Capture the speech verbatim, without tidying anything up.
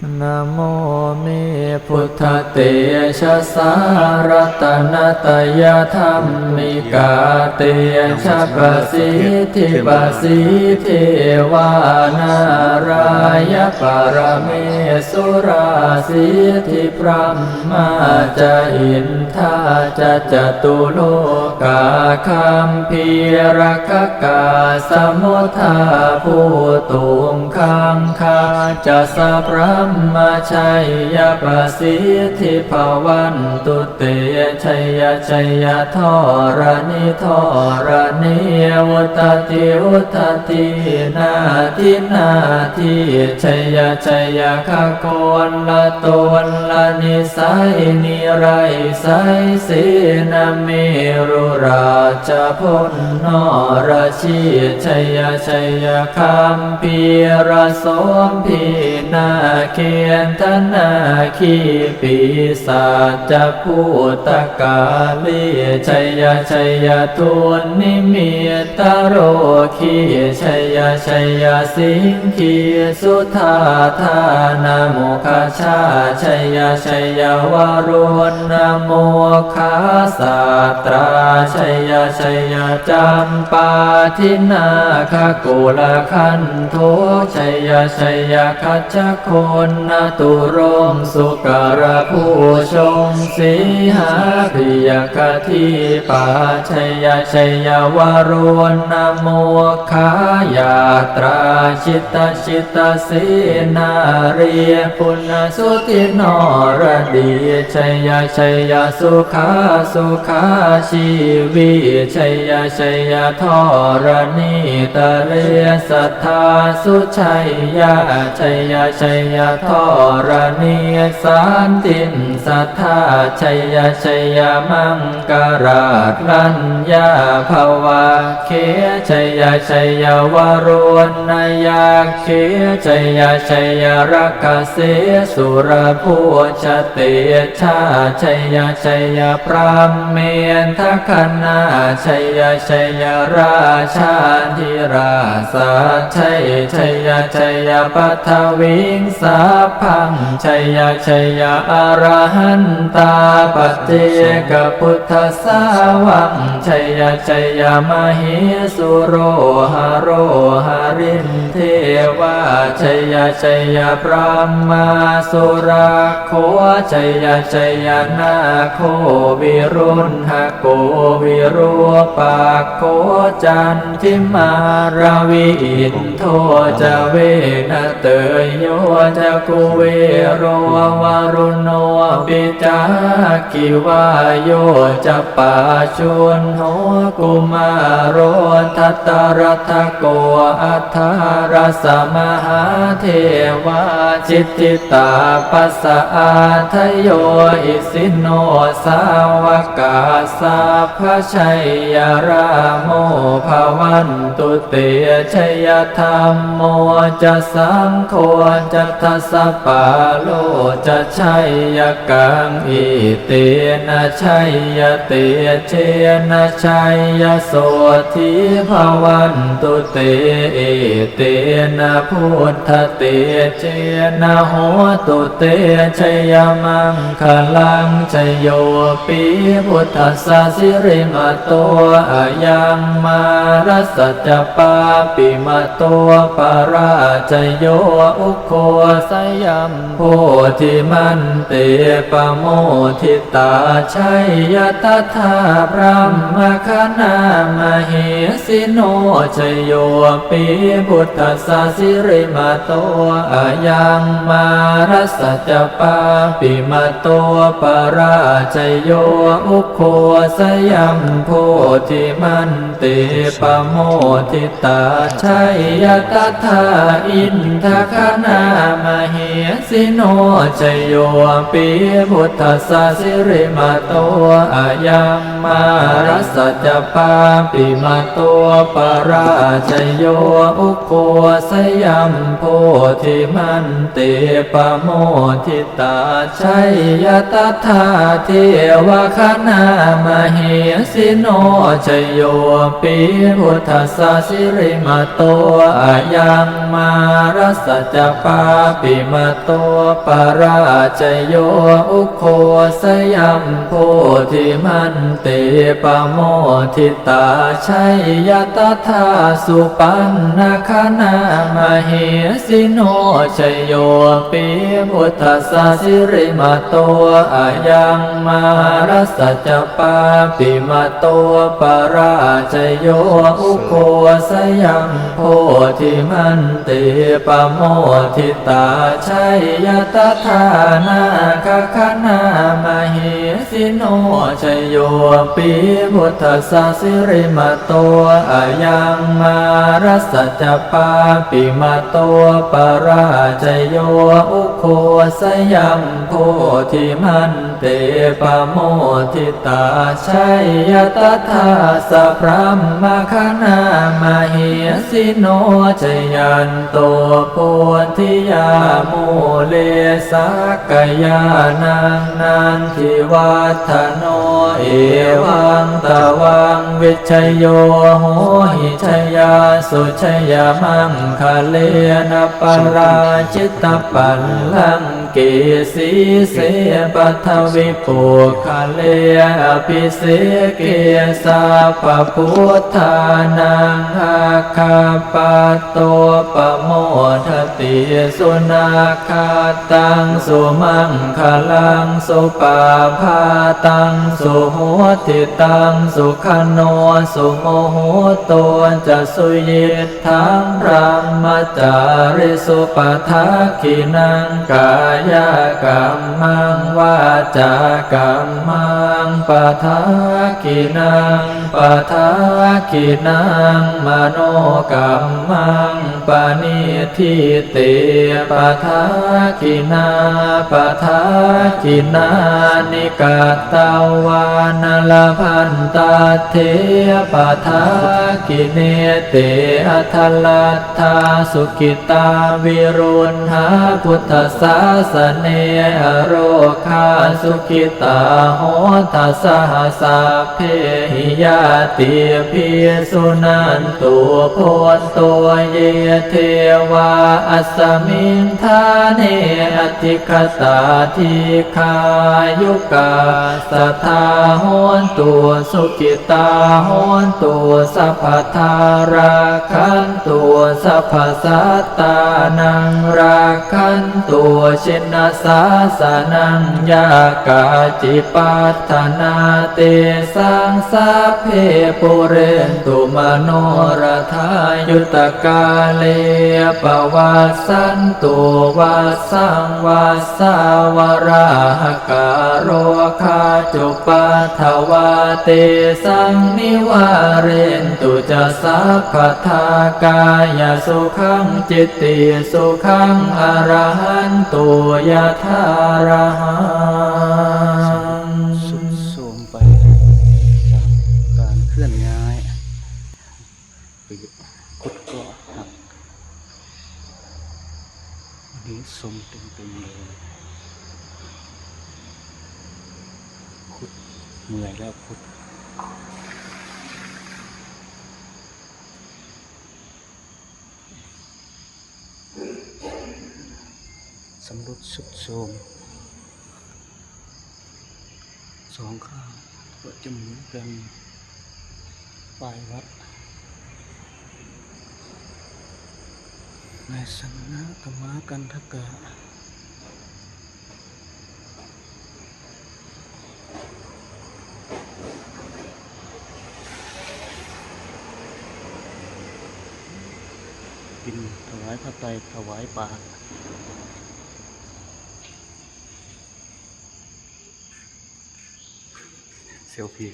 Namo me buddhatejasā ratanattayadhammikā tejapasiddhi pasīdevā nārāya paramesurā siddhibrahmā ca indā ca catulokā gambhīrakkhakā samuddā bhūtuṃ gaṅgā ca sabrahmajayya pasiddhi bhavantu te. Jaya jaya dharaṇi dharaṇī udadhi udadhī nadi nadī. Jaya jaya gagonlatonlanisai niraisai senamerurājabala norajī. Jaya jaya gambhīrasombhī nāgendanāgī pisācabhūtakālī. Jaya jaya dunnimittarogī. Jaya jaya siṅgī sudādānamukhajā. Jaya jaya varuṇamukhasātrā. Jaya jaya campādināgakulagantho. Jaya jaya gajjagaṇaturaṅga sukarabhujaṅga sīhabyagghadīpā. Jaya jaya varuṇamukhayātrā. Jita jita senārī punasuddhi naradī. Jaya jaya sukhā sukhā jīvī. Jaya jaya dharaṇītale sadā sujayā. Jaya jaya dharaṇī santin sadā. Jaya jaya maṅkarājaraññā bhavagge. Jaya jaya varuṇayakkhe. Jaya jaya rakkhase surabhujatejā. Jaya jaya brahmendagaṇā. Jaya jaya rājādhirājasājjaya. Jaya jaya paṭhaviṃ sabbaṃ. Jaya jaya arahantā paccekabuddhasāvaṃ. Jaya jaya mahesuro haro harindevā. Jaya jaya brahmā surakkho. Jaya jaya nāgo viruḷhako virūpakkho candimā ravi indo ca venateyyo ca kuvero varuṇopi ca aggi vāyo ca pājuṇho kumāro dhataraṭṭhako aṭṭhārasa mahādevā siddhitāpasa-ādayo isino sāvakā sabbe jaya rāmo bhavantu te. Jaya dhammo ca saṅgho ca dasapālo ca jayakaṃ. Etena jayatejena jayasotthī bhavantu te. Etena buddhatejena hotu te jayamaṅgalaṃ. Jayopi buddhassa sirīmato ayaṃ mārassa ca pāpimato parājayo ugghosayaṃ bodhimaṇḍe pamoditā. Jaya tadā brahmagaṇā mahesino. Jayopi buddhassa sirīmato ayaṃ mārassa ca pāpimato parājayo ugghosayaṃ bodhimaṇḍe pamoditā. Jaya tadā indagaṇā mahesino. Jayopi buddhassa sirīmato ayaṃ mārassa ca pāpimato parājayo ugghosayaṃ bodhimaṇḍe pamoditā. Jaya tadā devagaṇā mahesino. Jayopi buddhassa sirīmato ayaṃ mārassa ca pāpi mato parājayo, ugghosayaṃ bodhimaṇḍe pamoditā, jaya tadā supaṇṇagaṇā mahesino. Jayopi buddhassa sirīmato ayaṃ, mārassa ca pāpimato parājayo, ugghosayaṃ bodhimaṇḍe pamoditā, jaya tadā nāgagaṇā mahesino. Jayopi buddhassa sirīmato ayaṃ, mārassa ca pāpimato parājayo, ugghosayaṃ bodhimaṇḍe pamoditā, jaya tadā sabrahmagaṇā mahesino. Jayanto bodhiyā mūle sakyānaṃ nandivaḍḍhano, evaṃ tvaṃ vijayo hohi jayassu jayamaṅgale, aparājitapallaṅke sīse paṭhavipokkhare, abhiseke sabbabuddhānaṃ aggappatto pamodati. Sunakkhattaṃ sumaṅgalaṃ supabhātaṃ suhuṭṭhitaṃ, sukhaṇo sumuhutto ca suyiṭ ṭhaṃ brahmacārisu. Padakkhiṇaṃ kāyakammaṃ vācākammaṃ padakkhiṇaṃ, padakkhiṇaṃ manokammaṃ paṇidhī te padakkhiṇā. Padakkhiṇāni katvāna labhantatthe padakkhiṇe. Te atthaladdhā sukhitā viruḷhā buddhasāsane, arogā sukhitā hotha saha sabbehi ñātibhi. Suṇantu bhonto ye devā asmiṃ ṭhāne adhigatā, dīghāyukā sadā hontu, sukhitā hontu sabbadā. Rakkhantu sabbasattānaṃ, rakkhantu jinasāsanaṃ. Yā kāci patthanā tesaṃ sabbe pūrentu manorathā. Yuttakāle pavassantu vassaṃ vassā valāhakā. Rogā cupaddavā tesaṃ nivārentu ca sabbadā. Kāyasukhaṃ cittisukhaṃ arahantu yathārahaṃ. ทรุดโทรมไปจากการเคลื่อนย้าย คุดก็หัก วันนี้ทรมเต็มๆเลย คุด เมื่อยแล้วคุด ชำรุดทรุดโทรม สองข้างก็จะเหมือนกัน ปลายวัด นายสมณะกมะกัณฑกะ บิณฑบาตถวายพระไตร ถวายปา เซลฟี่